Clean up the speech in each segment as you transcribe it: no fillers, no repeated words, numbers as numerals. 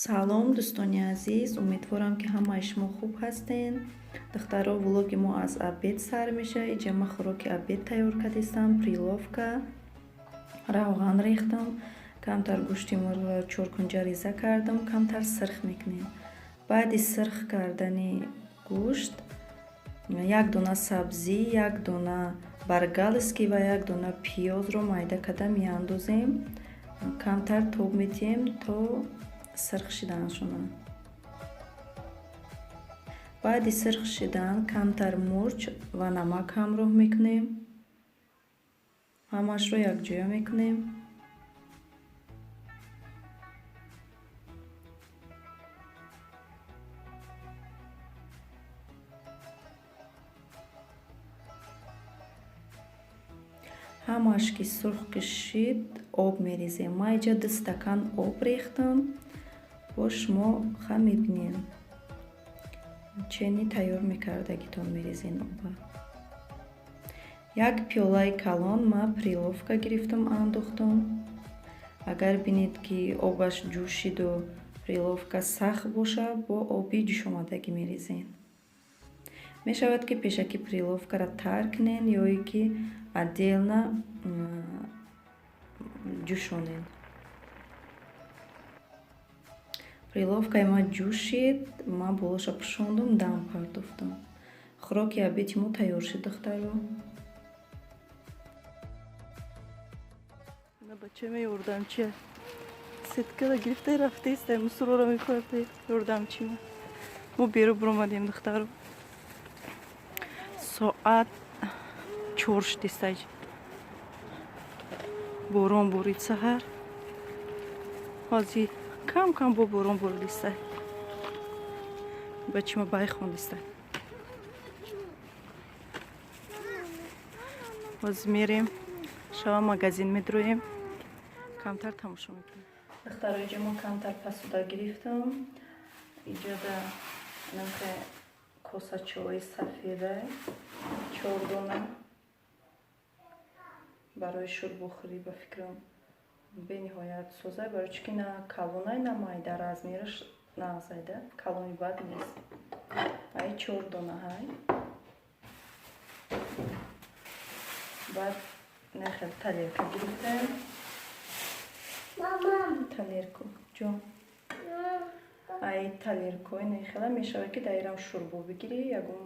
Салом, дӯстони азиз, умедворам, ки ҳамаи шумо хуб ҳастен. Духтаро, влоги мо аз обед сар мешавад. Иҷа ма хӯроки обед тайёр кардистам, приловка, равған рехтам, камтар гӯшти мурғро чоркунҷа реза кардам, камтар сирх мекунем. Баъди сирх кардани гӯшт як дона сабзӣ, як дона баргалски ва як дона пиёзро майда карда меандозем, камтар тоб медиҳем то сирх шиданашона. Баъди сирх шидан камтар мурч ва намак ҳамроҳ мекунем, ҳамаашро якҷоя мекунем. Ҳамааш ки сурх кашид, об мерезем. Ман иҷа 2 стакан об рехтам. Бо шумо ха мебинем, чени тайёр мекардагитон мерезен оба. Як пиёлаи калон ма приловка гирифтам, андохтам. Агар бинед, ки обаш ҷӯшиду приловка сахт боша, бо оби ҷӯшомадагӣ мерезен. Мешавад, ки пешакӣ приловкаро тар кунен ё ки отдельно ҷӯшонен. Приловкаи ма ҷӯшид, ман болоша пӯшондум, дам партофтам. Хӯроки обеди мо тайёр шуд, духтаро. Бачаи ёрдамчия сеткара гирифта рафтаиста, мусурора мепарда ёрдамчима. Мо беру буромадем, духтаро. Соат 4 шудистай. Борон борид саҳар. Ҳозир кам кам бо борон боридистай. Бачима бай хондистай. Ҳозир мерем, шава магазин медроем, камтар тамошо мекунем. Духтаро, иҷа мо камтар посуда гирифтам. Иҷода намхе косачои сафеда 4 дона барои шӯрбохӯрӣ, ба фикрам, бениҳоят созай, барои чӣ ки на калонай, на майда, размераш нағзайда, калони бад нест. Ай 4 дона ҳай. Баъд нахел тарелка гирифтем. Талерку ҷон, ай талеркои нехела мешавад, ки дар ирам шӯрбо бигирӣ, ягон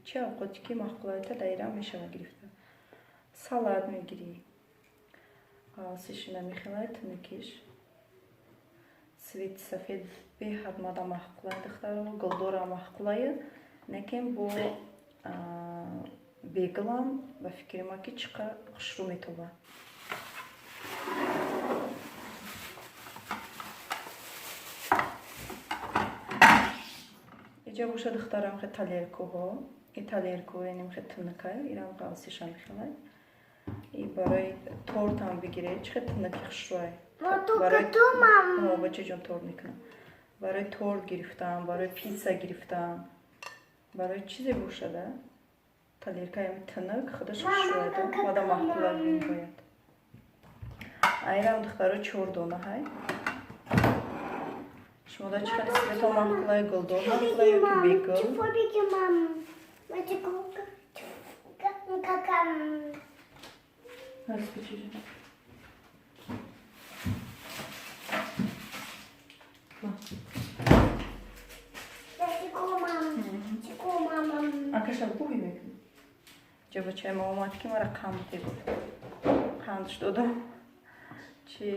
чи авқоте ки маъқулайта, дар ирам мешавад гирифта. Салат мегирӣ, сишина мехелай, тунукиш цвети сафед беҳад мада маъқулай, духтаро, гулдора маъқулай, лекин бо бегулам ба фикри ма, ки чӣ қадр хушрӯ метобад. Иҷа боша, духтарам, хе талеркуҳо. И талерку еним хе тунукай, ирам ғалсиша мехелай. И барои тортам бигиред, чӣ хе тунуки хушрӯай. Бачаҷон, торт мекунам. Барои торт гирифтам, барои пицца гирифтам, барои чизе бошада, талеркаи тунук худаш хушрӯайда, мада маъқула бениҳоят. Айрам, духтаро, 4 дона ҳай. Шумо да чӣ хеле цвето маъқулай, гулдор маъқулай ё ки бегул? Акаша буҳӣ мекунӣ. Ҷа бачаи ма омад, ки мара қанд гуфт. Қандш додам. Чи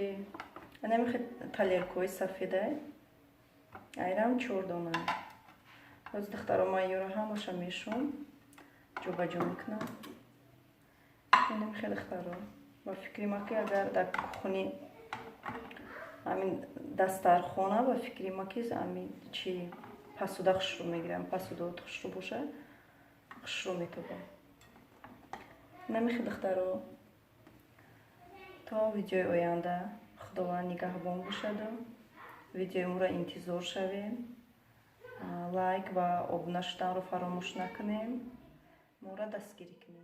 анамихе талеркои сафедай. Айрам 4 дона. Боз, духтаро, ман ёро ҳамаша мешум, ҷобаҷо мекунам. Инам хеле, духтаро. Ба фикри ма, ки агар дар кухни ҳамин дастархона, ба фикри ма, ки ҳамин чи посуда хушрӯ мегирам, посудаот хушрӯ боша, хушрӯ метобам. Намихе, духтаро, то видеои оянда Худованд нигаҳбон бошаду видеои моро интизор шавем. Лайк ва обуна шуданро фаромӯш накунем, моро дастгирӣ кунем.